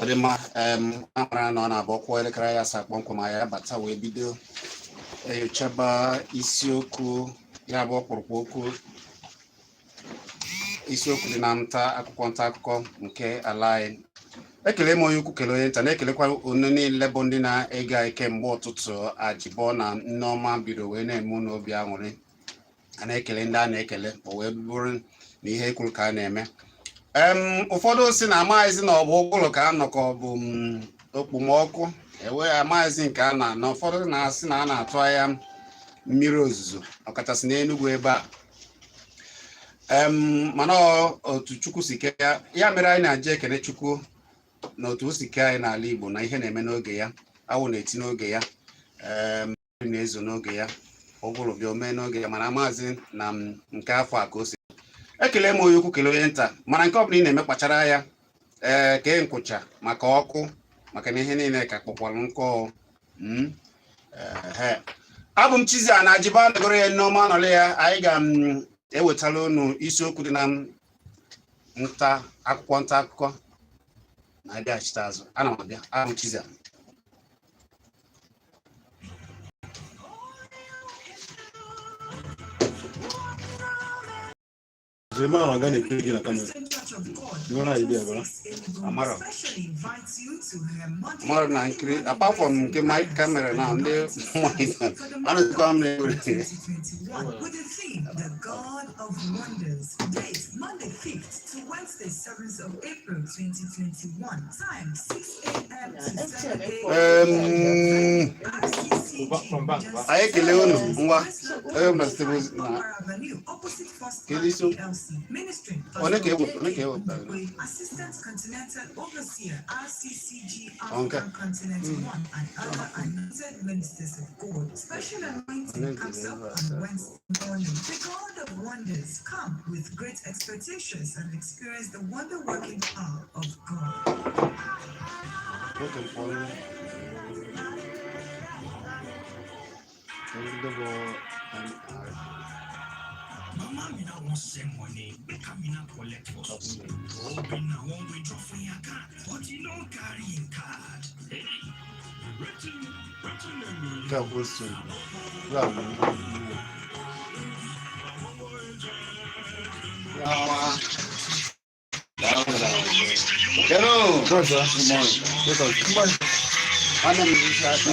Ọ dị mma. Amara na ọ na-abụ kwụọ elekere ya asaa kpọmkwem, anyị abata wee bido enyochaba isiokwu ya bụ ọkpụrụkpụ okwu, isiokwu dị na nta akwụkwọ, nta akụkọ nke ala anyị. Ekele m onye ukwu, kelee onye nta, na-ekelekwa unu niile bụ ndị na-ege anyị kemgbe ụtụtụ. Ajibọ na Nneọma bido wee na-eme unu obi aṅụrị. A na-ekele ndị a na-ekele, o wee bụrụ na ihe ekwuru ka a na-eme. Ụfọdụ si na amaghịzi na ọ bụ ụgụrụ ka a nọ ka ọ bụ okpomọkụ ewe, amaghịzi nke a na-anọ. Ụfọdụ na-asị na a na-atụ anya mmiri ozuzo, ọkachasị n'Enugu ebe a. Mana otu Chukwu si kee ya, ya mere anyị na-aja ekene Chukwu na otu o si kee anyị n'ala Igbo, na ihe na-eme n'oge ya, awụ na-eti n'oge ya, na-ezo n'oge ya, ụgụrụ bịa omee n'oge ya. Mana maazị na nke afọ a ka o si. Ekele m onye ukwu, kelee onye nta. Mana nke ọbụla ị na-eme, kpachara ya, ee, kee nkwụcha maka ọkụ, maka na ihe niile ka kpọkwara nkụ. Ehe, abụ m Chizzy na Ajiba nọgoro ya, Nneọma nọrọ ya. Anyị ga-ewetara unu isiokwu dị na nta akwụkwọ, nta akụkọ na-abịaghachite azụ. Ana m abịa. Abụ m Chizzy. Zema na na-ekiri gị na camera. You wanna idea, bro? Amara. Amara na nkiri, apart from nke my camera na ndị monitor, anụzikwa m na-ewere. 2021 with the theme The God of Wonders. Date: Monday 5th to Wednesday 7th of April 2021. Time: 6 a.m. to 7 a.m. From bank, ba? Anyị ekele unu. Ngwa, onye ọbụla zitere ozi na Avenue, opposite First Kedu Bank isi- PLC. Ministry: One ka Pastor one ka K.K. ewepụtara? Ndukwe, Assistant Continental Overseer, RCCG Okay. African Continent 1, and other anointed ministers of God. Special anointing One comes ka up ewepụtara. On Wednesday morning. The God of Wonders. Come with great expectations and experience the wonder-working power of God. Oge mkpọrọ. Ndị bụ MR. Mama Amina wan send money make Amina collect for school. Obinna wan withdraw from your account, but he no carry him card. Hey, wetin wetin dem go Nke a bụ otu. Ya bụ ihe. Ya. Hello. Good, sir. Good morning. Good morning. Nwanne m isi aka.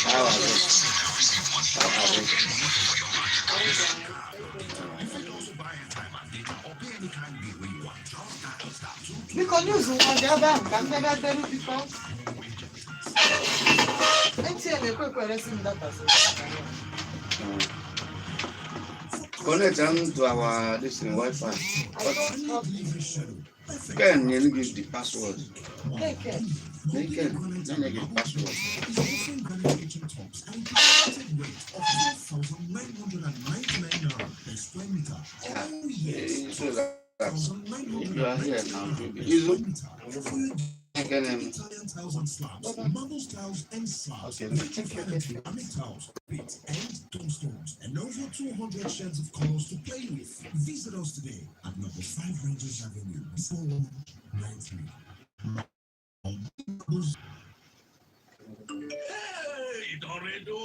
How are you? How are you? You fit also buy airtime and data or pay any kind bill wey you want. Just dial *22 Biko, news nwa dị ebe ahụ ka m bịa dere, biko. MTN ekwe ekweresi m data sị. Connect them to our this thing, Wi-Fi. I don't have Ken nearly give the password. Keke. Then Ken, then they give password. Is offering granite kitchen tops at a discounted rate of 4,999 naira per square meter. Oh yes, Eh, so that if you are here now, 4,999 it will naira be per easy. square meter. For your Ken, Italian tiles and slabs, marble tiles and slabs, Okay. vitrified and ceramic tiles, pits and tombstones, and over 200 shades of colors to play with. Visit us today at number 5 Rangers Avenue, 4193. Hey, Doredo,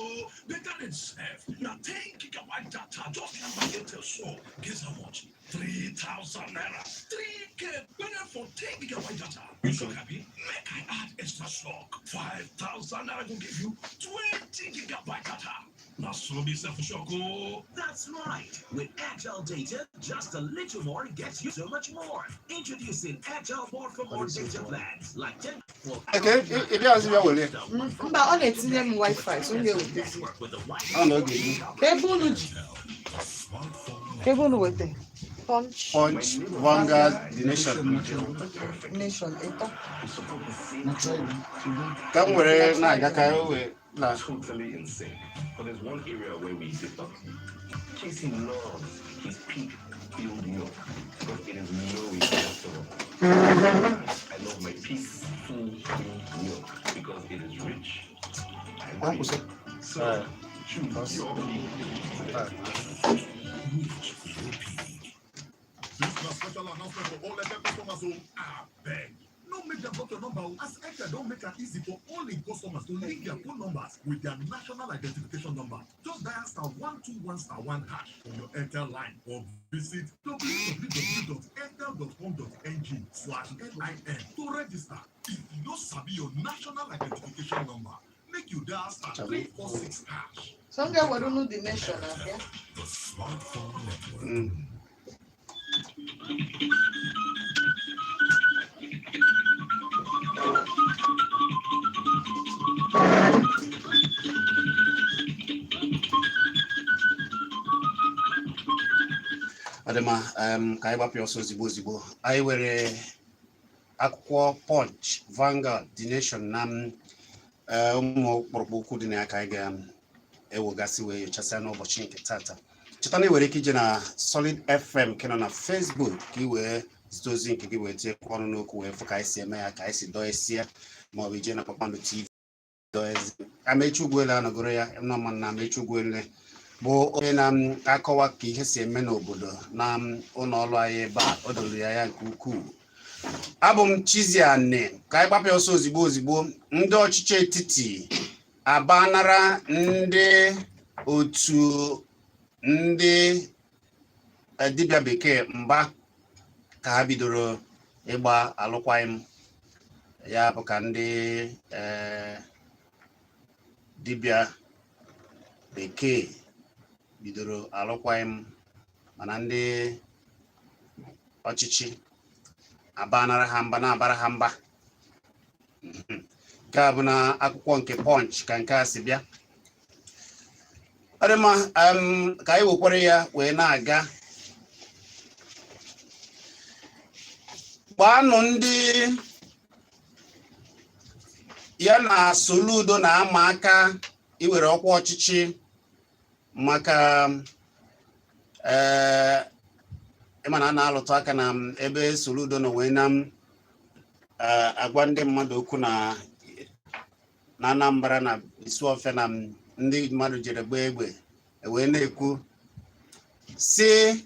better than self. Now 10 gigabyte data just land by Airtel, so guess how much? 3,000 naira. 3K better for 10 gigabyte data. You so happy? Make I add extra shock. 5,000 naira will give you 20 gigabyte data. Now so be self shock oh. That's right. With Airtel Data, just a little more gets you so much more. Introducing Airtel More for More data plans, like 10 for Okay, ị bịazi bịa were. Mba, ọ na-etinye m wifi, so m ga-ewetezi. Network with the Ọ na oge gị. Ka ebe unu ji? Ka ebe unu weta? Punch. Punch, Vanguard, The Nation. Nation ịtọ. Ka m were na-aga ka o wee na Totally in sync. But there's one area where we differ. Casey loves his Peak filled milk because it is low in cholesterol. I love my Peak full cream milk because it is rich, Kwa nkwụsị. So choose your peak today. Reach your peak. This na special announcement for all Airtel customers o. Abeg, no make dem block your number o, as Airtel don make am easy for all im customers to link their phone numbers with their national identification number. Just dial *121*1# on your Airtel line or visit www.airtel.com.ng/nin to register. If you no sabi your national identification number, make you dial *346#. So m ga-ewere unu The Nation abịa. The smartphone network. Ọ dị mma, ka anyị gbapụ ya ọsọ ozigbo ozigbo. Anyị were akwụkwọ Punch, Vanguard, The Nation na ụmụ ọkpụrụkpụ okwu dị na ya ka anyị ga-ewegasị wee nyochasịa n'ụbọchị nke tata. Cheta na ị nwere ike ije na Solid FM nke nọ na Facebook ka ị wee zite ozi nke gị wee tinyekwa ọnụ n'okwu wee fụ ka anyị si eme ya, ka anyị si dọọ esi ya, maọbụ ije na Kpakpando TV dọọ ezi. Amechi Ugwuele anọgoro ya nọma na Amechi Ugwuele bụ onye na-akọwa ka ihe si eme n'obodo na ụlọ ọrụ anyị ebe a. O doro ya ya nke ukwuu. Abụ m Chiziane. Ka anyị gbapụ ya ọsọ ozigbo ozigbo. Ndị ọchịchị etiti abanara ndị otu ndị dibịa bekee mba ka ha bidoro ịgba alụkwaghịm. Ya bụ ka ndị dibịa bekee bidoro alụkwaghịm, mana ndị ọchịchị abanara ha mba, na-abara ha mba. Nke a bụ na akwụkwọ nke Punch ka nke a si bịa. Ọ dị mma, ka anyị wekwara ya wee na-aga. Gbaanụ ndị ya na Soludo na-ama aka iwere ọkwa ọchịchị maka ịma na a na-alụtụ aka na ebe Soludo nọ wee na agwa ndị mmadụ okwu na Anambra na Isuọfịa na ndị mmadụ jere gbaa egbe, wee na-ekwu si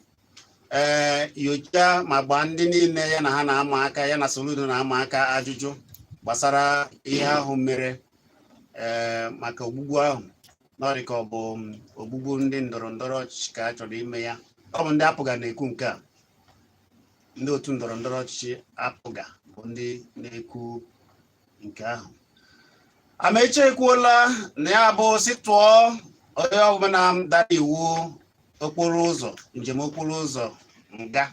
nyochaa ma gbaa ndị niile ya na ha na-ama aka, ya na Soludo na-ama aka, ajụjụ gbasara ihe ahụ mere, maka ogbugbu ahụ na ọ dị ka ọ bụ ogbugbu ndị ndọrọ ndọrọ ọchịchị ka a chọrọ ime ya. Ọ bụ ndị APGA na-ekwu nke a. Ndị otu ndọrọ ndọrọ ọchịchị APGA bụ ndị na-ekwu nke ahụ. Amechi ekwuola na ya bụ si tụọ onye ọbụla dara iwu okporo ụzọ, njem okporo ụzọ nga.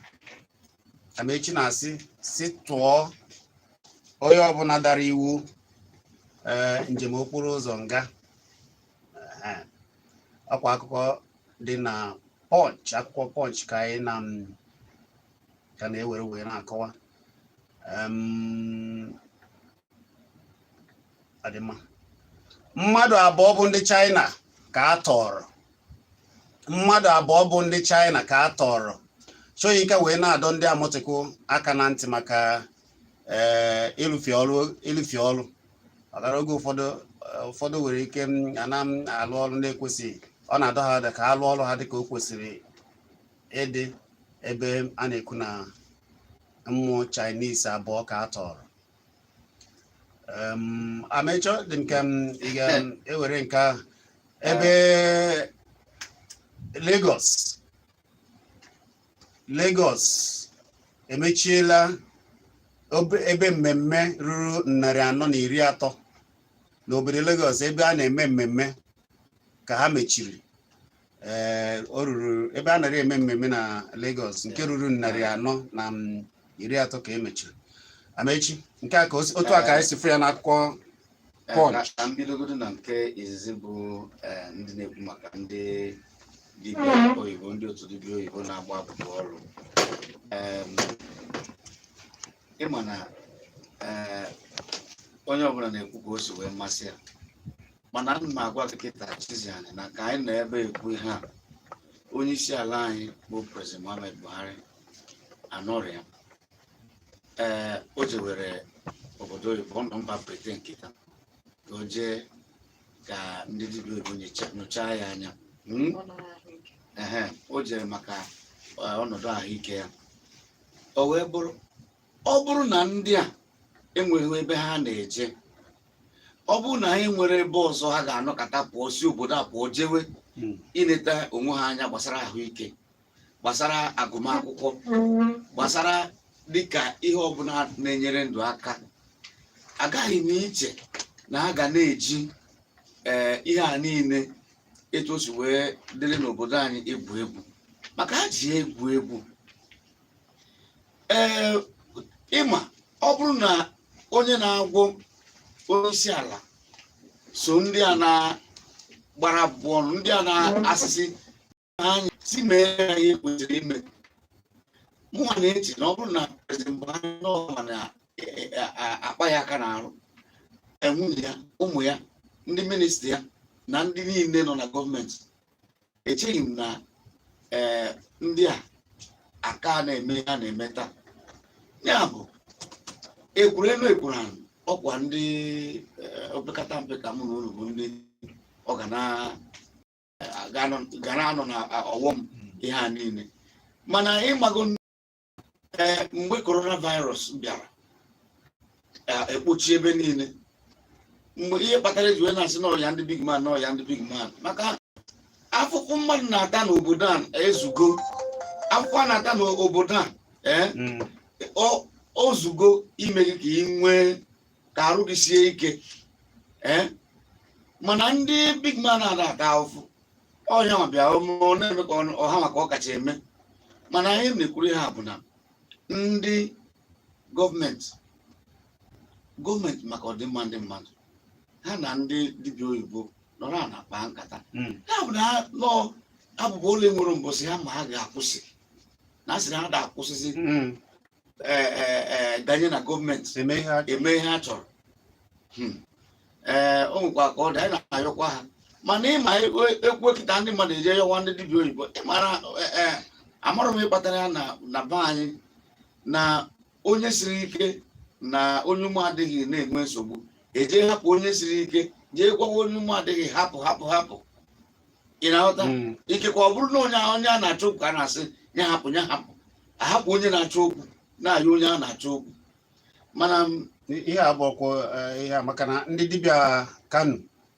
Amechi na-asị si tụọ onye ọbụla dara iwu njem okporo ụzọ nga. Ehe. Ọkwa akụkọ dị na Punch, akwụkwọ Punch ka anyị na ka na-ewere wee na-akọwa. Ọ dị mma. Mmadụ abụọ bụ ndị China ka a tọrọ, mmadụ abụọ bụ ndị China ka a tọrọ. Soyinka wee na-adọ ndị Amotekun aka na ntị maka ịlụfie ọrụ, ịlụfie ọrụ ọgara oge ụfọdụ. Ụfọdụ nwere ike ana m alụ ọrụ na-ekwesịghị. Ọ na-adọ ha ọdụ ka ha lụọ ọrụ ha dịka o kwesịrị ịdị. Ebe a na-ekwu na mmụọ Chinese abụọ ka a tọrọ. Amecho dị nke m, ị ga-ewere nke ahụ. Ebe Lagos emechiela ebe mmemme ruru 430 n'obodo Lagos, ebe a na-eme mmemme ka ha mechiri. Ee, o ruru ebe a nara eme mmemme na Lagos nke ruru 430 ka e mechiri. Amechi, nke a ka otu a ka anyị si fụ ya n'akwụkwọ Punch. Ka m bidogodo na nke izizi bụ ndị na-ekwu maka ndị dibịa oyibo, ndị otu dibịa oyibo na-agba abụbụ ọrụ. Ịma na onye ọbụla na-ekwu ka o si wee masị ya, mana ana m agwa gị kịta, Chiziani, na ka anyị nọ ebe ekwu ihe a, onye isi ala anyị bụ President Muhammad Buhari anọrọ ya. Ee, o jewere obodo oyibo, ọ nọ mba Britain kịta ka o jee. Ka ndị dibịa oyibo nyochaa ya anya. Hmm? Ehe, o jere maka ọnọdụ ahụike ya. O wee bụrụ, ọ bụrụ na ndị a enweghị ebe ha na-eje, ọ bụrụ na ha enwere ebe ọzọ ha ga-anọkọta pụọ, si obodo a pụọ jewe ineta onwe ha anya gbasara ahụike, gbasara agụmakwụkwọ, gbasara dịka ihe ọbụla na-enyere ndụ aka, agaghị m iche na ha ga na-eji ihe a niile etu o si wee dịrị n'obodo anyị egwu egwu, maka ha ji ya egwu egwu. Ee, ịma, ọ bụrụ na onye na-agwọ onye isi ala so ndị a na-gbara abụbụ ọnụ, ndị a na-asịsị anya si mee ya ihe kwesịrị ime, mụnwa na-eche na ọ bụrụ na President Buhari nọọ na akpa ya aka n'arụ, nwunye ya, ụmụ ya, ndị minista ya na ndị niile nọ na gọọmenti, echeghị m na ndị a aka na-eme ha na-eme taa. Ya bụ ekwuru elu ekwuru ala, ọkwa ndị opekata mpe ka mụ na unu bụ ndị ọ ga na ga na-anọ na ọghọm ihe a niile. Mana ịmago, mgbe coronavirus bịara ekpochi ebe niile, mgbe ihe kpatara eji wee na-asị n'ọya ndị big man, n'ọya ndị big man, maka afụfụ mmadụ na-ata n'obodo a ezugo. Afụfụ a na-ata n'obodo a, ee, ozugo ime gị ka ị nwee ka arụ gị sie ike. Ee, mana ndị big man na-ata ahụfụ ọhịa ma bịa ọ na-eme ka ọha maka ọ kacha eme. Mana ihe m na-ekwuru ha bụ na ndị gọọmenti maka ọdịmma ndị mmadụ, ha na ndị dibịa oyibo nọrọ na kpaa nkata. Ya bụ na ha nọ abụbụ ụlọ nwere mbọsị ha ma ha ga-akwụsị na a sị na ha ga-akwụsịzi ee ganye na gọọmenti eme ihe ha chọrọ. Eme ihe ha chọrọ. Ee, o nwekwa ka ọ dị, anyị na-ayọkwa ha. Mana ịma ekwu kịta ndị mmadụ eje yọwa ndị dibịa oyibo, ịmara, ee, amara m ihe kpatara ya na be anyị na onye siri ike na onye ume adịghị na-enwe nsogbu, eje hapụ onye siri ike jee gwawa onye ume adịghị, hapụ, hapụ, hapụ. Ị na-aghọta? Ikekwe ọ bụrụ na onye a na-achọ okwu ka a na-asị ya hapụ, ya hapụ, ahapụ onye na-achọ okwu na-ayọ onye a na-achọ okwu. Mana ihe a bụ ọkwọ ihe a maka na ndị dibịa Kano,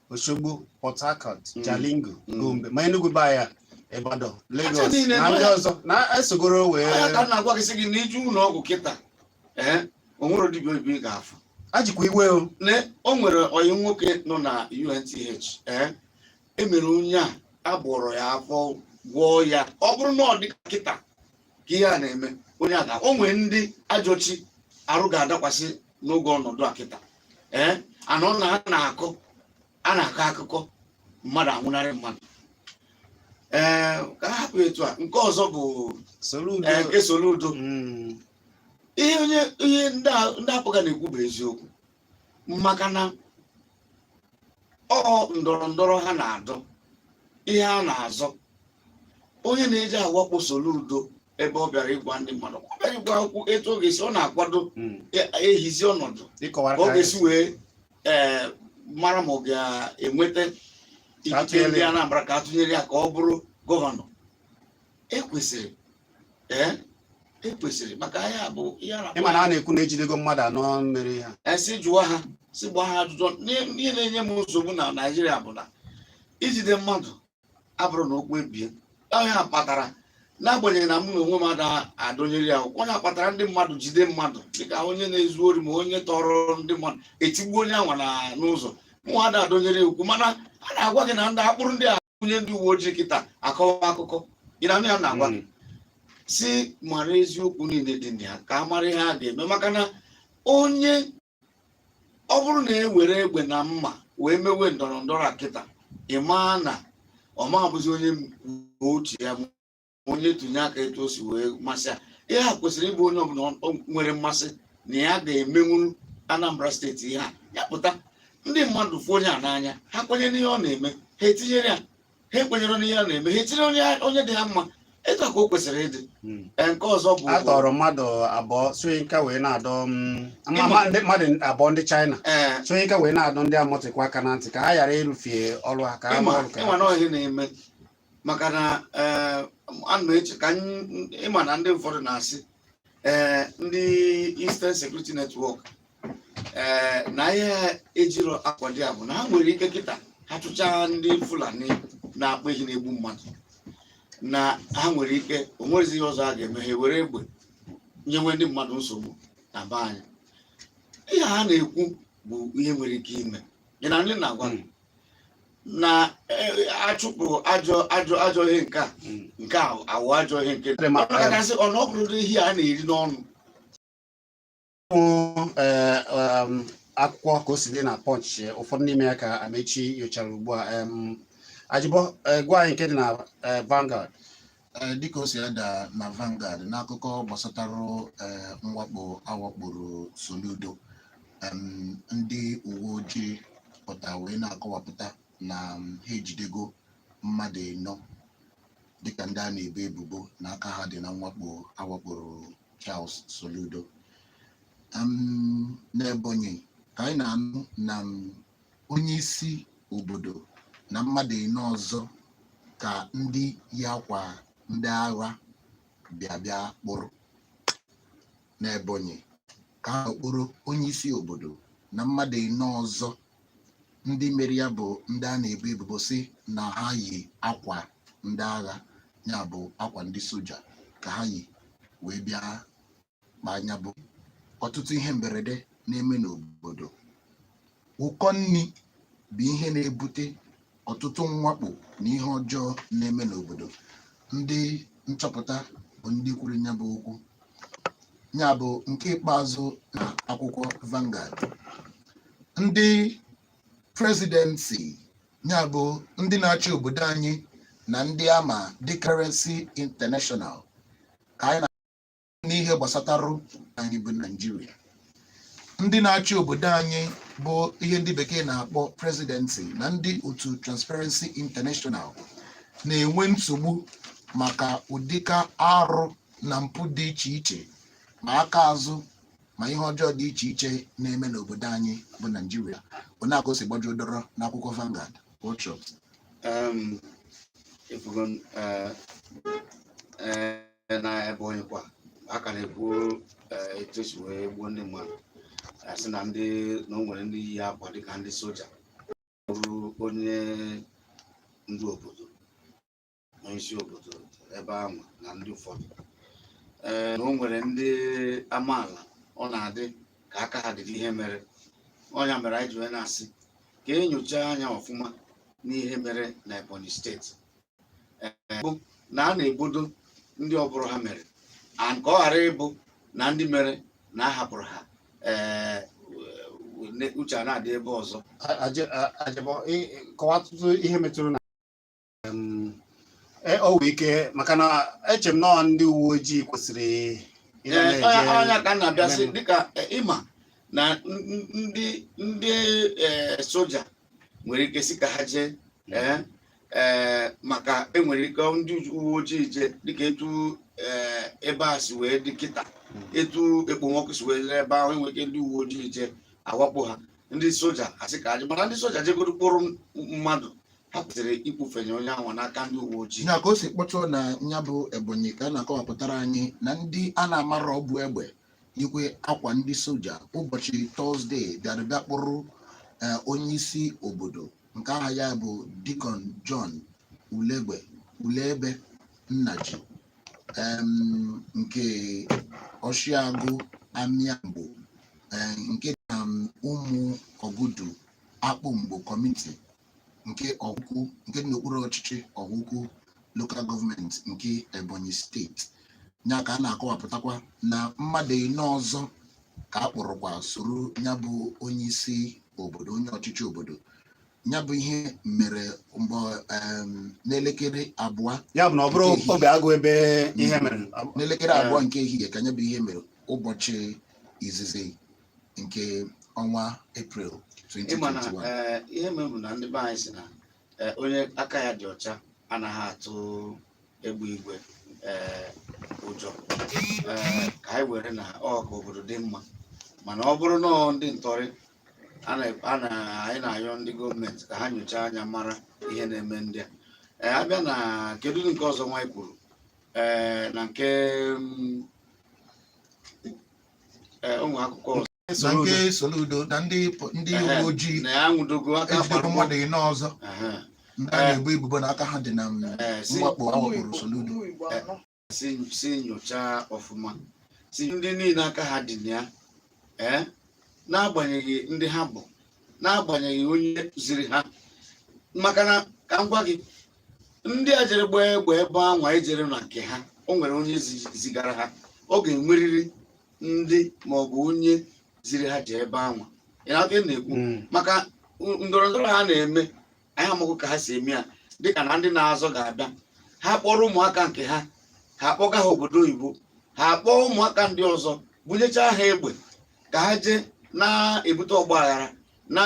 Osogbo, Port Harcourt, Jalingo, Gombe, ma Enugu ba ya, Ibadan, Lagos niile na nọ ndị ya. ọzọ na-esogoro wee Anya ka m na-agwa gị, sị gị na iju ụlọ ọgwụ kịta, ee, o nwere dibịa oyibo ị ga-afụ. Ajikwa iwe o. Ne, o nwere ọyị nwoke nọ na UNTH. Ee, emere onye a agbọrọ ya afọ, gwọọ ya. Ọ bụrụ na ọ dị kịta ka ihe a na-eme onye a ga o nwere ndị ajọchi arụ ga-adakwasị n'oge ọnọdụ a kịta. Ee, anọ na a na-akọ akụkọ mmadụ anwụnarị mmadụ. Ee, ka a hapụ etu a. Nke ọzọ bụ Soludo. Ee, nke Soludo. Ihe onye ihe ndị apụga na-ekwu bụ eziokwu, maka na ọ ndọrọ ndọrọ ha na-adọ, ihe a na-azọ, onye na-eji awakpo Soludo ebe ọ bịara ịgwa ndị mmadụ, ọ bịara ịgwa okwu etu ọ ga-esi ọ na-akwado ehizi ọnọdụ ịkọwara ka ọ ka ga-esi wee mara ma ọ ga-enweta ikike atụnyere ndị ya. Anambra ka atụnyere ya ka ọ bụrụ gọvanọ. Ekwesịrị, ee, ekwesịrị, maka ya bụ ihe a na-akpọ Ịma na a na-ekwu na ejidego mmadụ anọ mere ha. Esi jụọ ha, si gbaa ha ajụjụ. Ihe na-enye m nsogbu na Naịjirịa bụ na ijide mmadụ abụrụ na okwu ebie. Ọnya kpatara, n'agbanyeghị na mụ na onwe m ada adọnyere ya akwụkwọ, onye kpatara ndị mmadụ jide mmadụ dịka onye na-ezu ori ma onye tọrọ ndị mmadụ, etigbuo onye anwa na n'ụzọ, mụ ada adọnyere ya okwu. Mana a na-agwa gị na ndị akpụrụ ndị a onye ndị uwe ojii kịta akọwa akụkọ ị na-anụ ya na-agwa gị si mara eziokwu niile dị na ya, ka a mara ihe a ga-eme, maka na onye ọ bụrụ na e were egbe na mma wee mewe ndọrọ ndọrọ a kịta, ị maa na ọ ma abụzi onye kwuo uche ya ma onye tụnye aka etu o si wee masị ya. Ihe a kwesịrị ịbụ onye ọbụla o nwere mmasị na ya ga-emenwuru Anambra Steeti ihe a, ya pụta. Ndị mmadụ fụ onye a n'anya, ha kwenye n'ihe ọ na-eme, ha etinyere ya. Ha ekwenyere n'ihe ọ na-eme, ha etinyere onye dị ha mma. Etu a ka o kwesịrị ịdị. Ee, nke ọzọ bụ A tọrọ mmadụ abụọ, Soyinka wee na-adọ ndị mmadụ abụọ ndị China. Soyinka wee na-adọ ndị Amotekun aka na ntị ka ha ghara ịrụfie ọrụ ha, ka ha ịma rụọ ọrụ ka ịma na ọ ihe na-eme maka na ana m eche ka ịma na ndị ụfọdụ na-asị ndị Eastern Security Network na ihe ha ejiro akwado ya bụ na ha nwere ike kịta ha chụchaa ndị Fulani na-akpa ehi na-egbu mmadụ, na ha nwere ike o nwerezi ihe ọzọ ha ga-eme, ha ewere egbe nyewe ndị mmadụ nsogbu na be anyị. Ihe ha na-ekwu bụ ihe nwere ike ime ị na ndị na-agwa gị na achụpụ ajọ ihe nke a nke a awụ ajọ ihe nke Dị ma- ọ kachasị ọnụọgụgụ ihe a na-eri n'ọnụ. Ụmụ akwụkwọ ka o si dị na Punch, ụfọdụ n'ime ya ka Amechi nyochara ugbu a. Ajibọ, gwa anyị nke dị na Vanguard. Ee, dịka o si ada na Vanguard n'akụkọ gbasatara mwakpo awakporo Soludo, ndị uwe ojii pụta wee na-akọwapụta na ha ejidego mmadụ ịnọ dịka ndị a na-ebo ebubo na aka ha dị na mwakpo awakporo Charles Soludo. N'Ebonyi ka anyị na-anụ na onye isi obodo na mmadụ ịnọ ọzọ ka ndị yi akwa ndị agha bịa kpụrụ n'Ebonyi, ka ha kpụrụ onye isi obodo na mmadụ ịnọ ọzọ. Ndị mere ya bụ ndị a na-ebo ebubo si na ha yi akwa ndị agha, ya bụ akwa ndị soja ka ha yi wee bịa kpaa anya. Bụ ọtụtụ ihe mberede na-eme n'obodo, ụkọ nri bụ ihe na-ebute ọtụtụ mwakpo na ihe ọjọọ na-eme n'obodo. Ndị nchọpụta bụ ndị kwuru ya bụ okwu. Ya bụ nke ikpeazụ na akwụkwọ Vanguard. Ndị presidency, ya bụ ndị na-achị obodo anyị, na ndị ama dị Currency International ka anyị na n'ihe gbasatarụ anyị bụ Naijiria, ndị na-achị obodo anyị bụ ihe ndị bekee na-akpọ presidency na ndị otu Transparency International na-enwe nsogbu maka ụdịka arụ na mpụ dị iche iche, ma aka azụ ma ihe ọjọọ dị iche iche na-eme n'obodo anyị bụ Naijiria. Onye si gbajuo dọrọ n'akwụkwọ Vanguard Workshop. Ifugo na Ebonyi kwa a ka na-ekwu etu esi wee gbuo ndị mmadụ, asị na ndị na o nwere ndị yi akwa dịka ndị soja bụrụ onye ndu obodo, onye isi obodo ebe ahụ na ndị ụfọdụ, na o nwere ndị amaala ọ na-adị ka aka ha dị n'ihe mere. Ọnya mere anyị ji wee na-asị ka enyocha anya ọfụma n'ihe mere na Ebonyi Steeti. Ee, bụ na a na-ebodo ndị ọbụrụ ha mere and ka ọ ghara ịbụ na ndị mere na a hapụrụ ha, ee, uche a na-adị ebe ọzọ. Ajibọ, kọwatụtụ ihe metụrụ na o nwere ike maka na eche m nọọ ndị uwe ojii kwesịrị ịnọ Ee, na-eje ọnya ka m na-abịa sị eme. Dịka ịma na ndị soja nwere ike si ka ha jee ee ee maka enwere ike ndị uwe ojii jee dịka etu ebe a si wee dị kịta, etu ekpomọkụ si wee dị ebe ahụ, enwere ike ndị uwe ojii jee awakpo ha, ndị soja asị ka ajụ, mana ndị soja jegodo kpụrụ mmadụ, ha kwesịrị ikwufenye onye ahụ n'aka ndị uwe ojii. Ya ka o si kpọtụọ na ya bụ Ebonyi ka a na-akọwapụtara anyị na ndị a na-amara ọbụ egbe yikwe akwa ndị soja ụbọchị Tọzdee bịara bịa kpụrụ onye isi obodo nke aha ya bụ Deacon John Ulegbe Ulebe Nnaji, nke Oshiagụ Amiagbo, nke dị na ụmụ Ọgụdu Akpụmgbo community nke Ọgwụkwu nke dị n'okpuru ọchịchị Ọgwụkwu Local Government nke Ebonyi Steeti. Ya ka a na-akọwapụtakwa na mmadụ ịnọ ọzọ ka a kpụrụkwa soro ya bụ onye isi obodo, onye ọchịchị obodo. Ya bụ ihe mere mgbe n'elekere 2 Ya bụ na ọ bụrụ nke ehihie. Oge agụ ebe ihe mere. N'elekere 2 nke ehihie ka ya bụ ihe mere ụbọchị izizi nke ọnwa Eprel Ịma na 2021. Ihe mere bụ na ndị be anyị si na onye aka ya dị ọcha anaghị atụ egbe igwe. Ee, ụjọ, ee, ka anyị were na ọ ka obodo dị mma, mana ọ bụrụ na ọ ndị ntọrị anyị na-ayọ ndị gọọmenti ka ha nyochaa anya mara ihe na-eme ndị a. Ee, abịa na kedu nke ọzọ nwaanyị kwuru, ee, na nke ee, ụmụ akwụkwọ ọzọ. Na nke Soludo na ndị uwe ojii na ya nwụdogo aka ejidego gbara mmadụ 4 ọzọ ndị a na-ebu ebubo na aka ha dị na mwakpo a wakporo Soludo. Ụmụ Igbo 4. Si nyochaa ọfụma, si ndị niile aka ha dị na ya, ee, n'agbanyeghị ndị ha bụ, n'agbanyeghị onye ziri ha, maka na ka m gwa gị, ndị a jere gbaa egbe ebe anwa ejere na nke ha, o nwere onye zigara ha. Ọ ga-enwerịrị ndị maọbụ onye ziri ha jee ebe anwa. Ị na-aka na-ekwu maka ndọrọ ndọrọ ha na-eme, anyị amaghị ka ha si eme ya, dịka na ndị na-azọ ga-abịa, ha kpọrọ ụmụaka nke ha, ha akpọga ha obodo oyibo, ha akpọọ ụmụaka ndị ọzọ bunyechaa ha egbe ka ha jee na-ebute ọgba aghara na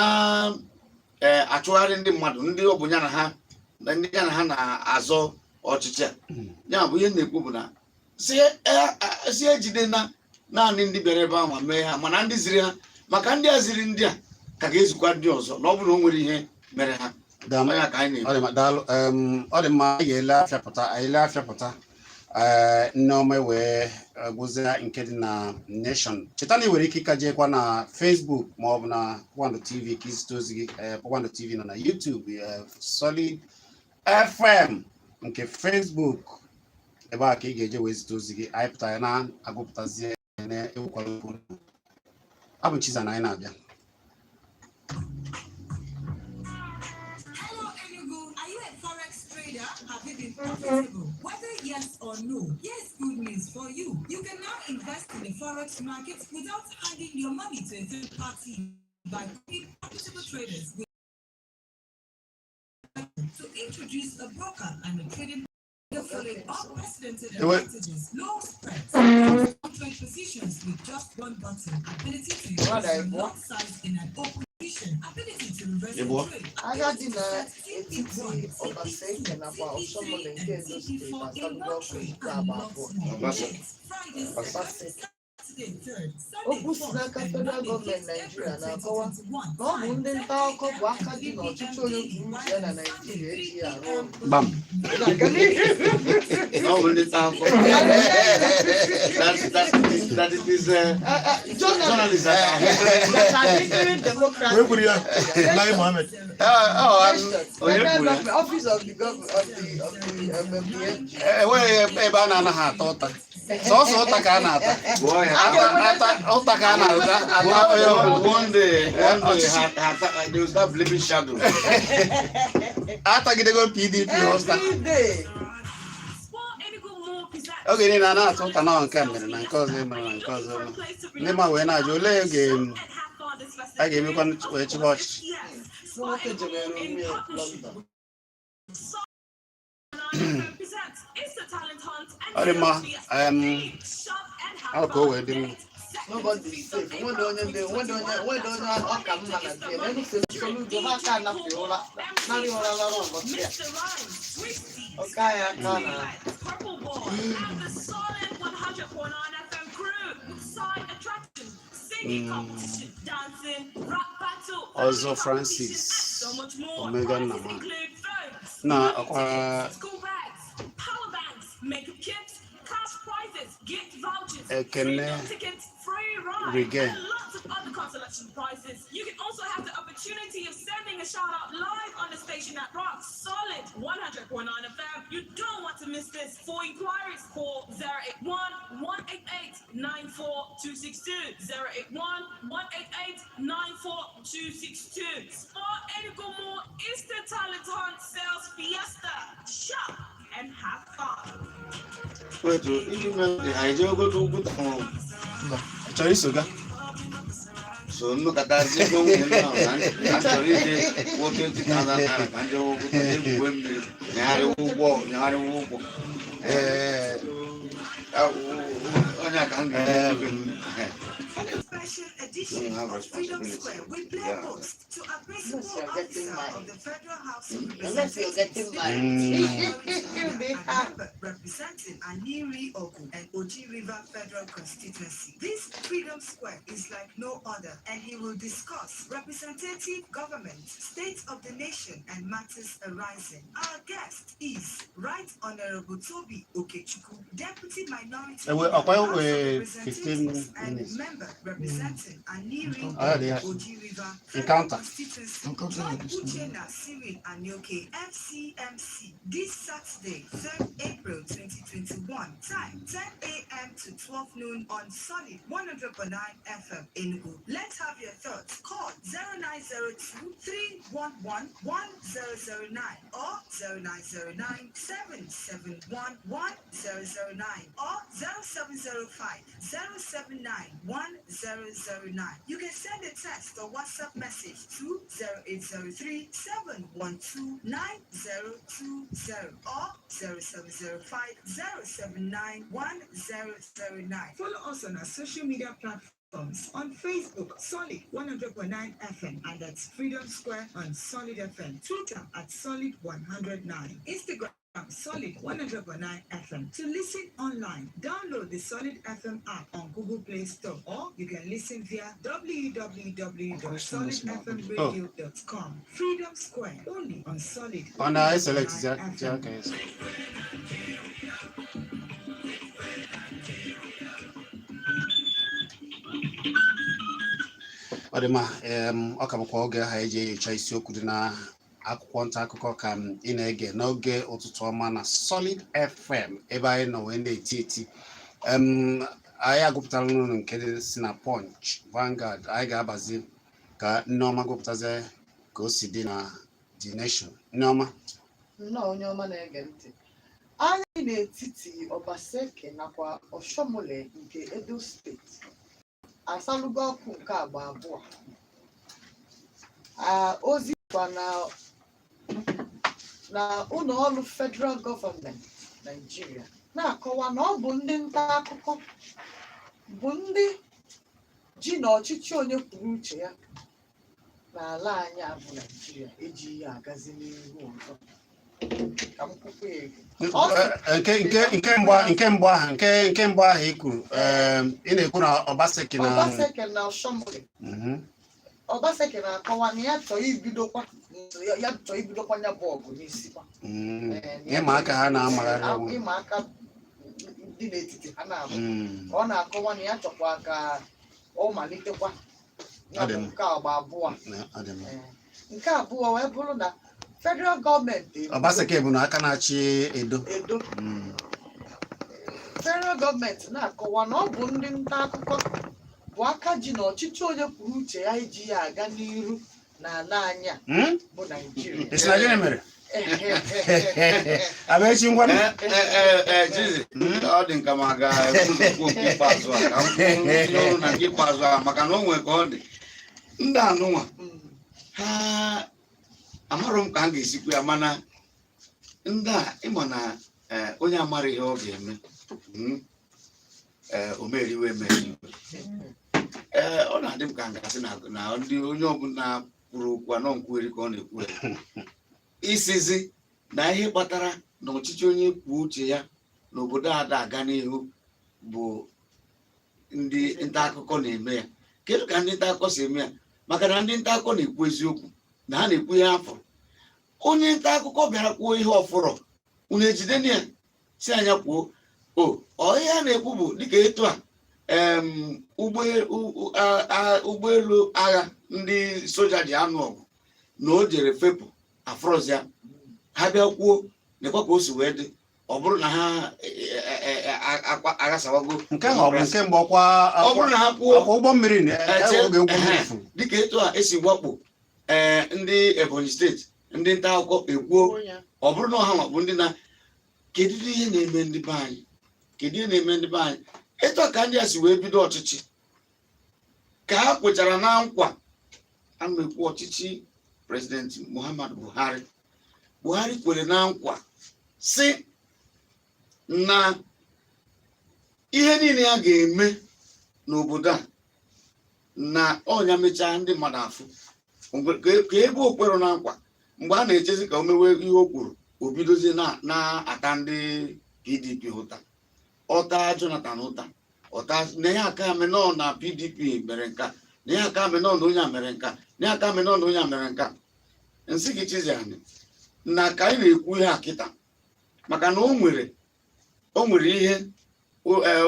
ee achụgharị ndị mmadụ, ndị ọ bụ ya na ha na ndị ya na ha na-azọ ọchịchị a. Ya bụ ihe m na-ekwu bụ na si ejide na naanị ndị bịara ebe ahụ ma mee ha, mana ndị ziri ha, maka ndị a ziri ndị a ka ga-ezukwa ndị ọzọ na ọ bụrụ na o nwere ihe mere ha. Ọ ya ka anyị na-ekwu. Ọ dị mma, daalụ. Ọ dị mma, anyị ga-ele afịa pụta, anyị lee afịa pụta, ee, Nneọma wee gwụzie nke dị na Nation. Cheta na ị nwere ike ịka jeekwa na Facebook ma ọ bụ na Kpakpando TV ka izite ozi gị. Ee, Kpakpando TV nọ na YouTube, ee, Solid FM nke Facebook, ebe a ka ị ga-eje wee zite ozi gị. Anyị pụtara na-agụpụtazie na-ewukwala okwu. Abụ Chiza na anyị na-abịa. Hello, Enugu. Are you a forex trader? Have you been profitable? Whether yes or no, here's good news for you. You can now invest in the forex market without handing your money to a third party by calling profitable traders with to introduce a broker and a trading the following unprecedented advantages: low spreads, trade positions with just one button, ability to increase your lot size in an open position, ability to reverse a Ịbụọ. trade, Agadi na etiti Obaseki nakwa Oshiomhole nke Edo Steeti asabugo ọkụ nke agba 2. Obaseki. Okwu si n'aka federal gọọmenti Naijiria na-akọwa na ọ bụ ndị nta akụkọ bụ aka dị n'ọchịchị onye kwuo uche ya na Naijiria ejighị arụ ọrụ. Gbam. Na ọ bụ ndị nta akụkọ. That it is journalists that are That are hindering democracy. Onye kwuru ya? Lai Mohammed. Onye Federal kwuru ya? government, office of the government of the MG. Enweghị ebe a na-anaghị ata ụta, sọsọ ụta ka a na-ata. Gụọ ya. Ata ụta ka a na-ata ata onye ọbụla. One day, they will start blaming shadow. Atagidego PDP ụta. Every day. Oge niile a na-atụ ụta na nke a mere na nke ọzọ mere na nke ọzọ mere. Ndị ma wee na-ajụ olee oge a ga-emekwa wee chịba ọchịchị. Nwoke jebere onwe ya London. Ọ dị mma, ọ ka o wee dị mma. Nobody is safe. Nwere onye dị, nwere onye ọ ka mma na di ya. N'elu Soludo ha aka anapụ ụra. Narị ụra lara ụbọchị a. Ọka ya aka na Ọzọ Francis Omega Nnama na ọkwa Ekene Rigen. You can also have the opportunity of sending a shout out live on the station at Rock Solid 100.9 FM. You don't want to miss this. For inquiries, call 081 188 94262. 081 188 94262. Spar Enugu Mall Easter Talent Hunt Sales Fiesta. Shop and have fun. Wait, iji mee anyị jee ogodo ugwu taa. Ị chọrọ iso ga? So nnukatazi ego nwunye m ahụ na m chọrọ ije kwụọ 20,000 naira ka m jee ugwu taa, jee gwuo mmiri, nyagharịwa ụgbọ, nyagharịwa ụgbọ. Ee. Onye a ka m ga-eje. Special edition. edition You have of Freedom responsibility. Square, we play host to a principal Unless you're getting officer married. of the Federal House of Unless you're getting Representatives, married. and Be happy. member representing Aniri Ogu and Oji River Federal Constituency. This Freedom Square is like no other, and he will discuss representative government, state of the nation, and matters arising. Our guest is Right Honorable Toby Okechukwu, Deputy Minority Leader, Ọkwa House of 15 Representatives, and minutes. member representing Aniri Ah, yeah. Oji River Federal Encounter. Constituency. Encounter Join like this one. Uchenna Cyril Anyoke, FCMC, this Saturday, 3rd April 2021, time 10 a.m. to 12 noon on Solid 100.9 FM Enugu. Let's have your thoughts. Call 0902 311 1009 or 0909 771 1009 or 0705 079 1009. You can send a text or WhatsApp message to 0803 712 9020 or 0705 079 1009. Follow us on our social media platforms on Facebook, Solid 100.9 FM, and that's Freedom Square on Solid FM. Twitter at Solid 109. Instagram, Solid 100.9 FM. To listen online, download the Solid FM app on Google Play Store, or you can listen via www.solidfmradio.com. Freedom Square, only on Solid Ọ na-eselect 100.9 ya FM. ka esi. Ọ dị mma. Ọ ka bụkwa oge ha eji enyocha isiokwu dị na akwụkwọ nta akụkọ ka m ị na-ege n'oge ụtụtụ ọma na Solid FM, ebe anyị nọ wee na-eti eti. Anyị agụpụtara unu nke dị si na Punch, Vanguard. Anyị ga-abazi ka Nneọma gụpụtazie ka o si dị na The Nation. Nneọma. Nnọọ, onye ọma na-ege ntị. Agha dị n'etiti Obaseki nakwa Oshiomhole nke Edo Steeti asalugo ọkụ nke agba abụọ. Ah, ozi kwa na ụlọ ọrụ federal gọọmenti Naijiria na-akọwa na ọ bụ ndị nta akụkọ bụ ndị ji na ọchịchị onye kwuru uche ya n'ala anyị a bụ Naijiria ejighị ya agazi n'ihu ọzọ. Ka m kwukwa ya ego. Ọ sị- Nke mbụ ahụ, nke mbụ ahụ i kwuru, ị na-ekwu na Obaseki na Obaseki na Oshiomhole. Obaseki na-akọwa na ya chọọ ibidokwa ya bụ ọgụ n'isi kwa. Ee, na ya Ịma aka ha na-amagharị onwe. Ịma aka dị n'etiti ha na-abụ. Ka ọ na-akọwa na ya chọkwa ka ọ malitekwa ya Ọ dị bụ mma. nke agba abụọ. Ọ dị mma. Ee, nke abụọ wee bụrụ na federal gọọmenti Obaseki bụ na aka na-achị Edo. Edo. Federal gọọmenti na-akọwa na ọ bụ ndị nta akụkọ bụ aka ji na ọchịchị onye kwuru uche ya iji ya aga n'iru n'ala anyị a bụ Naijiria. Ị sị na gịnị mere? Abechi, ngwa. Ee, Chizi, ọ dị nka ma ga-ebu ụzọ kwuo nke ikpeazụ a, ka m kwuo tinye ọnụ na nke ikpeazụ a, maka na o nwee ka ọ dị ndị anụnwa ha amarọ m ka m ga-esikwu ya, mana ndị a ịma na onye amara ihe ọ ga-eme, o meriwe emeriwe. Ee, ọ na-adị m ka ngasị na ndị onye ọbụla kwuru okwu anọ nkwugheri ka ọ na-ekwu ya isizi na ihe kpatara na ọchịchị onye kwuo uche ya n'obodo a da aga n'ihu bụ ndị nta akụkọ na-eme ya. Kedu ka ndị nta akụkọ si eme ya? Maka na ndị nta akụkọ na-ekwu eziokwu, na ha na-ekwu ihe afọrọ. Onye nta akụkọ bịara kwuo ihe ọfụrọ, unu ejide ya si anya kwuo o ọ ihe a na-ekwu bụ dịka etu a ụgbọelu agha ndị soja ji anụ ọgụ na o jere fepụ afrọzia, ha bịa kwuo nekwa ka o si wee dị. Ọ bụrụ na ha aghasawago. Nke ahụ ọ bụ nke mgbe ọkwa Ọ bụrụ na ha kwuo ọkwa ụgbọ mmiri na oge ụgbọ mmiri furu. Dịka etu a esi wakpo ee ndị Ebonyi Steeti, ndị nta akụkọ ekwuo, ọ bụrụ na ọha bụ ndị na kedu ihe na-eme ndị be anyị, kedu ihe na-eme ndị be anyị? Etu a ka ndị a si wee bido ọchịchị ka ha kwechara na nkwa a na-ekwu ọchịchị President Muhammadu Buhari. Buhari kwere na nkwa si na ihe niile ya ga-eme n'obodo a Na ọnya mechaa, ndị mmadụ afụ ka ebe o kwero na nkwa. Mgbe a na-echezi ka o mewe ihe o kwuru, o bidozie na-ata ndị PDP ụta, ọta Jonathan ụta, ọta na ya aka menọ na PDP mere nka, na ya aka menọ na onye a mere nka, na ya aka menọ na onye a mere nka. Nsị gị, Chiziani, na ka anyị na-ekwu ihe a kịta, maka na o nwere ihe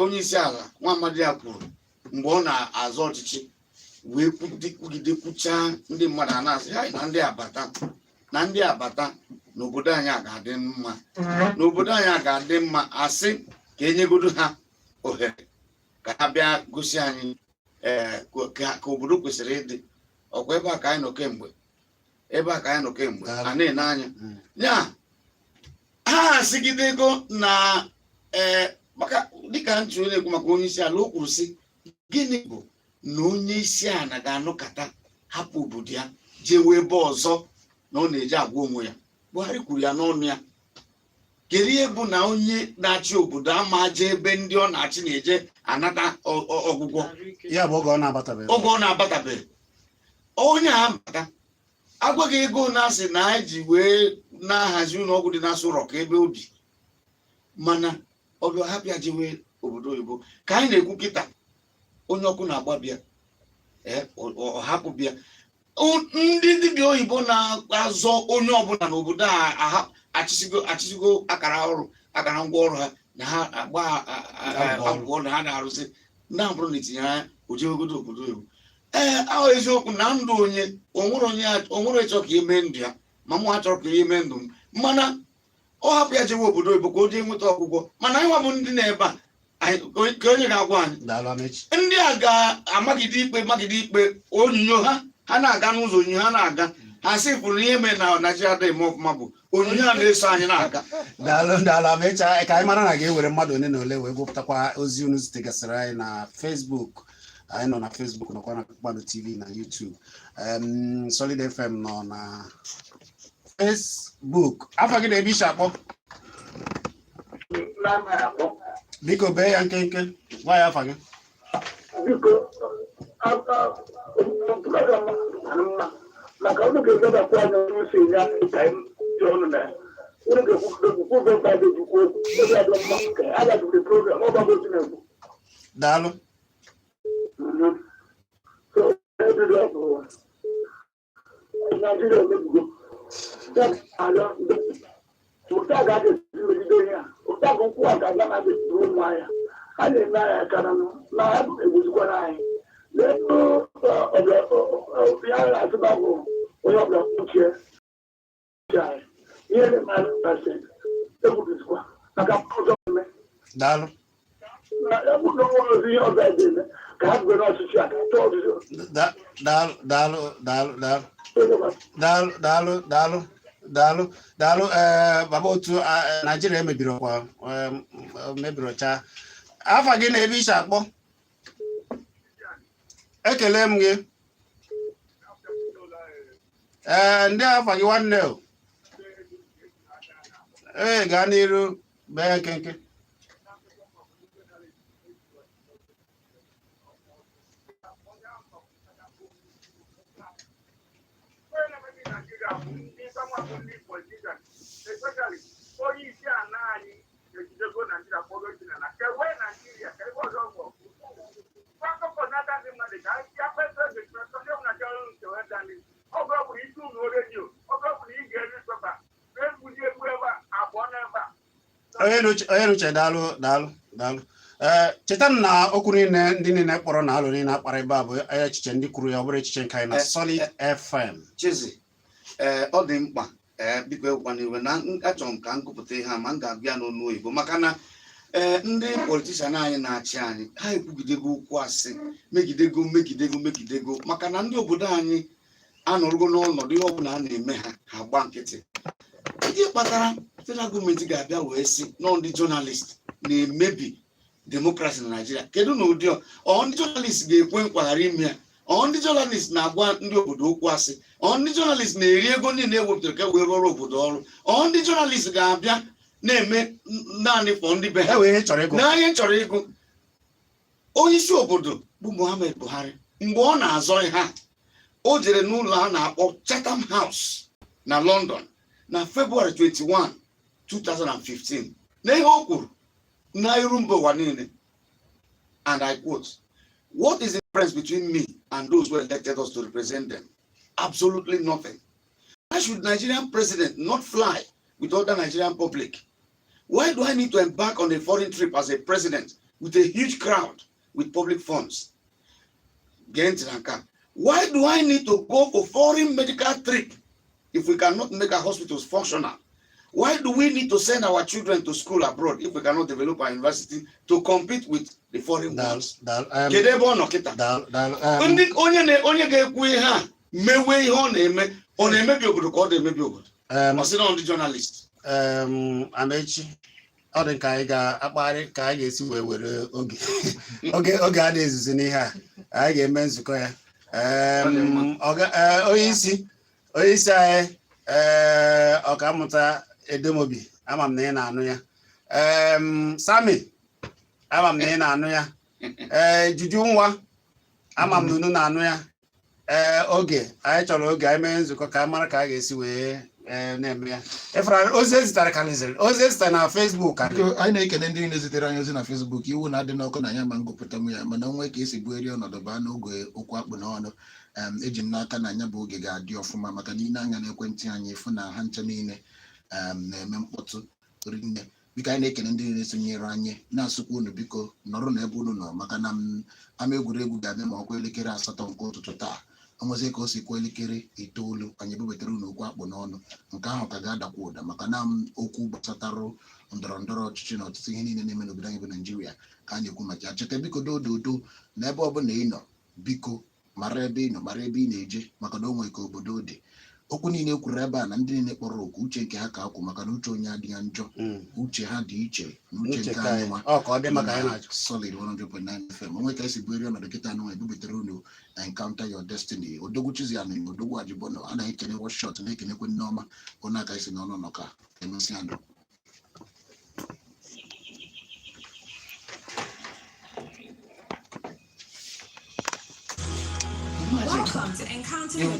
onye isi ala nwa amadi ya kwuru mgbe ọ na-azọ ọchịchị, wee kwugide kwuchaa, ndị mmadụ a na-asị ha na ndị abata, na ndị abata n'obodo anyị a ga-adị mma, n'obodo anyị a ga-adị mma. Asị ka enyegodo ha ohere ka ha bịa gosi anyị ka obodo kwesịrị ịdị. Ọkwa ebe a ka anyị nọ kemgbe, ebe a ka anyị nọ kemgbe a na-ene anya ya. Ha asịgidego na maka dịka ntị onye na-ekwu maka onye isi ala, o kwuru sị, gịnị bụ na onye isi ala ga-anọkọta hapụ obodo ya jewe ebe ọzọ na ọ na-eji agwa onwe ya? Buhari kwuru ya n'ọnụ ya. Kedu ihe bụ na onye na-achị obodo ama aje ebe ndị ọ na-achị na-eje anata ọgwụgwọ? Ya bụ oge ọ na-abatabeghị. Oge ọ na-abatabeghị. Onye a bata, agwaghị ego na-asị na anyị ji wee na-ahazi ụlọ ọgwụ dị na Aso Rock ebe obi, mana ọ bịa hapụ ya jewe obodo oyibo. Ka anyị na-ekwu kịta, onye ọkụ na-agba bịa, ọ hapụ bịa. Ndị dibịa oyibo na-azọ onye ọbụla n'obodo a achịsigo achịsigo akara ọrụ, akara ngwa ọrụ ha na ha agba abụọ ọrụ ha na-arụzi ndị abụrụ na etinyere anya ojewegodo obodo oyibo. Ee, ahụ eziokwu na ndụ onye onwere, onye onwere ịchọ ka eme ndụ ya, ma mụ achọrọ ka eme ndụ m, mana ọ hapụ ya jewe obodo oyibo ka o jee nweta ọgwụgwọ. Mana anyị nwa bụ ndị na-ebe a ka onye ga-agwa anyị? Daalụ, Amechi. Ndị a ga-amagide ikpe, magide ikpe. Onyinyo ha, ha na-aga n'ụzọ, onyinyo ha na-aga, ha sị pụrụ ihe mere na Naijiria dị eme ọfụma bụ onyinyo a na-eso anyị na-aga. Daalụ, daalụ, Amechi. Ka anyị mara na ga-ewere mmadụ ole na ole wee gụpụtakwa ozi unu zitegasịrị anyị na Facebook. Anyị nọ na Facebook, nọkwa na Kpakpando TV na YouTube. Solid FM nọ na Facebook. Afa gị na ebe isi akpọ, biko bee ya nkenke, gwa ya afa gị. Biko, program mma, maka unu ga-ezebakwa anya n'uso enye anyị ka anyị dị ọnụ na ya. Unu ga-ekwukwu okwu, ejikwu okwu ebe adị mma ka a gajibere program ọ gbago otu na-ekwu. Daalụ. So ebido bụ Naijiria emebigo ya arịọ ụta ga-aga esi megide ihe a, ụta bụ nkwụ a ga-aga na ga-esi ụmụ ahịa a na-eme anyị aka na na ha egbuzikwara anyị n'elu ya na-asịba bụ onye ọbụla kpuchie anyị ihe na-eme anyị kasị egbubizikwa maka ọzọ eme. Daalụ. Na egbu na onwere ozi ihe ọzọ anyị ga-eme ka ha bugoro n'ọchịchị a ka tụọ ọchịchị. Daalụ, daalụ, daalụ, daalụ, daalụ, daalụ, daalụ, daalụ, daalụ. Ee, baba otu Naijiria emebiri ọkwa mebiri ọcha. Afa gị na ebe isi akpọ? Ekele m gị. Ee, ndị afa gị, nwanne o? Ee, gaa n'iru, bee nkenke. Onye isi ala anyị ejidego Naijiria kpọrọ na kewe Naijiria ka ebe ọzọ bụ akụkọ n'aka ndị mmadụ ka ya kpesa ndị ọbụla chọrọ nkewe dani. Oge ọ bụla isi ụlọ redio, oge ọ bụla ige newspaper, na-egbuji egbu ebe a abụọ n'ebe a. Onye n'uche, daalụ, daalụ, daalụ. Ee, cheta m na okwu niile ndị niile kpọrọ na alụ niile akpara ebe a bụ echiche ndị kwuru ya, ọ bụrụ echiche nke anyị na Solid FM. Chizi, ee, ọ dị mkpa. Ee, biko ekwana iwe na achọrọ m ka m gụpụta ihe a, ma m ga-agụ ya n'ọnụ oyibo, maka na ee, ndị politician anyị na-achị anyị, ha ekwugidego okwu asị, megidego, megidego, megidego, maka na ndị obodo anyị anọrụgo n'ọnọdụ ihe ọbụla a na-eme ha, ha gba nkịtị. Ihe kpatara federal gọọmenti ga-abịa wee sị nọ ndị journalist na-emebi democracy na Naijiria, kedu na ụdị ọ ndị journalist ga-ekwe nkwa ghara ime ya? Ọ ndị journalist na-agwa ndị obodo okwu asị? Ọ ndị journalist na-eri ego niile ewepụtara ka e wee rụọrọ obodo ọrụ? Ọ ndị journalist ga-abịa na-eme naanị fọ ndị be ha? E wee ihe chọrọ ịgụ. Na ihe chọrọ ịgụ, onye isi obodo bụ Muhammad Buhari Mgbe ọ na-azọ ihe a, o jere n'ụlọ a na-akpọ Chatham House na London na February 21, 2015, na ihe o kwuru na iru mba ụwa niile, and I quote, "What is the difference between me and those who elected us to represent them? Absolutely nothing. Why should Nigerian president not fly with other Nigerian public? Why do I need to embark on a foreign trip as a president with a huge crowd with public funds?" Gee ntị na nke a. "Why do I need to go for foreign medical trip if we cannot make our hospitals functional? Why do we need to send our children to school abroad if we cannot develop our university to compete with the foreign ones?" Kedu ebe ọ nọ kịta? Ndị onye na onye ga-ekwu ihe a mewe ihe ọ na-eme, ọ na-emebi obodo ka ọ na-emebi obodo. Ọ sị na ndị journalist. Amechi, ọ dị ka anyị ga-akpagharị ka anyị ga-esi wee were oge a na-ezuzi n'ihe a anyị ga-eme nzukọ ya. Onye isi anyị, ee, Ọkammụta Edemobi, ama m na ị na-anụ ya. Sami, ama m na ị na-anụ ya. Ee, Juju nwa, ama m na unu na-anụ ya. Ee, oge anyị chọrọ, oge anyị mee nzukọ ka a mara ka a ga-esi wee na-eme ya. Ịfụra ozi ezitere karịzịrị ozi ezitere na Facebook karịrị. Biko, anyị na-ekene ndị niile zitere anyị ozi na Facebook. Iwu na-adị n'ọkụ na ya ma ngụpụta m ya, mana onwe ka esi bueri ọnọdụ baa n'oge okwu akpụ n'ọnụ. Eji m n'aka na anya bụ oge ga-adị ọfụma, maka na ile anya n'ekwentị anyị fụ na ha ncha niile na-eme mkpọtụ rinne. Biko, anyị na-ekene ndị niile sonyere anyị, na-asụkwa unu biko nọrọ n'ebe unu nọ, maka na ama egwuregwu ga-abịa ma ọkwa elekere 8 nke ụtụtụ taa. Onwezie ka o si kwuo elekere 9, anyị ebubatara unu okwu akpụ n'ọnụ. Nke ahụ ka ga-adakwa ụda, maka na okwu gbasatarụ ndọrọ ndọrọ ọchịchị na ọtụtụ ihe niile na-eme n'obodo anyị bụ Naijiria ka a na-ekwu maka ya. Cheta biko, dododo na ebe ọbụla ị nọ, biko mara ebe ị nọ, mara ebe ị na-eje, maka na o nwere ka obodo dị. Okwu niile e kwuru ebe a na ndị niile kpọrọ oku, uche nke ha ka akwụ, maka na uche onye adịghị njọ. Uche ha dị iche na uche Uche nke ka anyị anyị. nwa. Ọ ka ọ dị maka anyị na-achọ. Solid 100.9 FM, onwe ka esi bueri ọnọdụ kịta anụ ebubetere unu Encounter Your Destiny. Odogwu Chizianụ na Odogwu Ajibọnọ a na-ekene Wọshọt, na-ekenekwe Nneọma onye aka isi n'ọnụ nọ ka emesịa ndụ. Welcome to Encounter Your